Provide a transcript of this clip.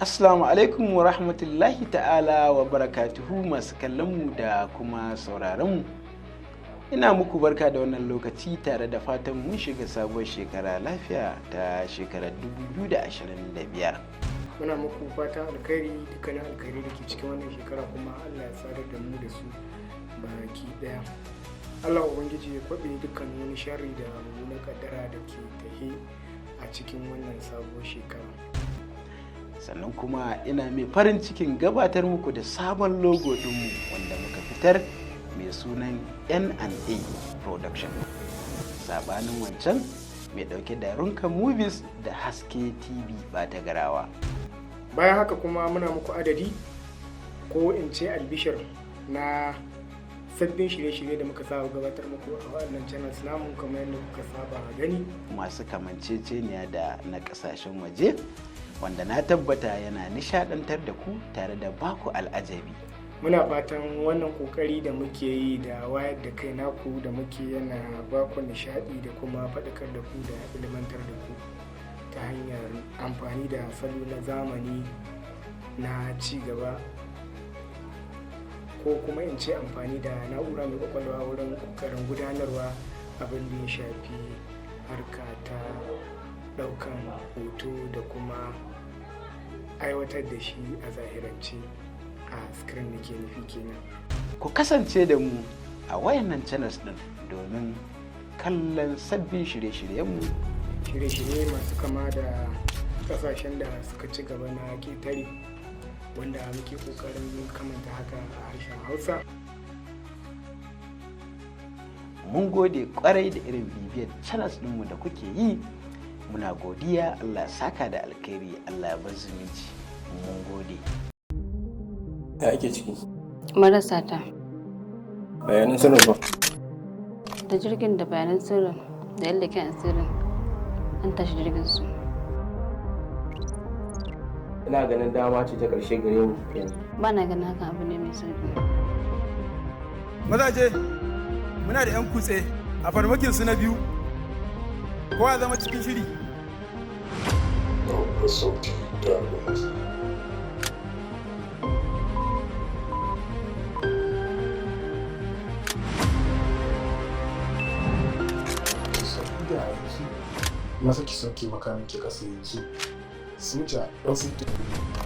Assalamu alaikum wa rahmatullahi ta'ala wa barakatuhu, masu kallonmu da kuma sauraronmu. Ina muku barka da wannan lokaci tare da fatan mun shiga sabuwar shekara lafiya ta shekarar 2025. Muna muku fatan alkhairi, dukkanin alkhairi da ke cikin wannan shekara kuma Allah ya sadar da mu da su baki daya. Allah Ubangiji ya kwabe dukkan wani sharri da mummunan kaddara da ke tahe a cikin wannan sabuwar shekara. Sannan kuma ina mai farin cikin gabatar muku da sabon logo ɗinmu wanda muka fitar mai sunan N&A Production. Sabanin wancan mai ɗauke da Runka Movies da Haske TV ba ta garawa. Bayan haka kuma muna muku adadi, ko in ce albishir, na sabbin shirye-shirye da muka saba gabatar muku a waɗannan channels namu kamar yadda kuka saba gani. Masu kamanceceniya da na ƙasashen waje, wanda na tabbata yana nishadantar da ku tare da baku al'ajabi. Muna fatan wannan kokari da muke yi da wayar da kai naku da muke yana baku nishadi da kuma faɗakar da ku da ilmantar da ku ta hanyar amfani da salo na zamani na ci gaba, ko kuma in ce amfani da na'ura mai kwakwalwa wurin kokarin gudanarwa abin da ya shafi harka ta daukan hoto da kuma aiwatar da shi a zahirance, a screen da ke nufi kenan. Ku kasance da mu a wayannan channels din domin kallon sabbin shirye-shiryenmu. Shirye-shirye masu kama da kasashen da suka ci gaba na ketare, wanda muke kokarin kamanta haka a harshen Hausa. Mun gode kwarai da irin bibiyar channels ɗinmu da kuke yi. Muna godiya, Allah saka da alkhairi, Allah ya bar zumunci. Mun gode. Ya ake ciki? Marasa ta. Bayanan sirrin ba? Da jirgin da bayanan sirrin da yan leken asirin, an tashi jirgin su. Ina ganin dama ce ta ƙarshe gare mu yanzu. Ba na ganin hakan abu ne mai sauki. Mazaje, muna da 'yan kutse a farmakin su na biyu. Kowa zama cikin shiri. Babbar Sauti ta Al'umma. Da yanzu maza ki sauke makamin ki kasa yanzu. Soja ɗan.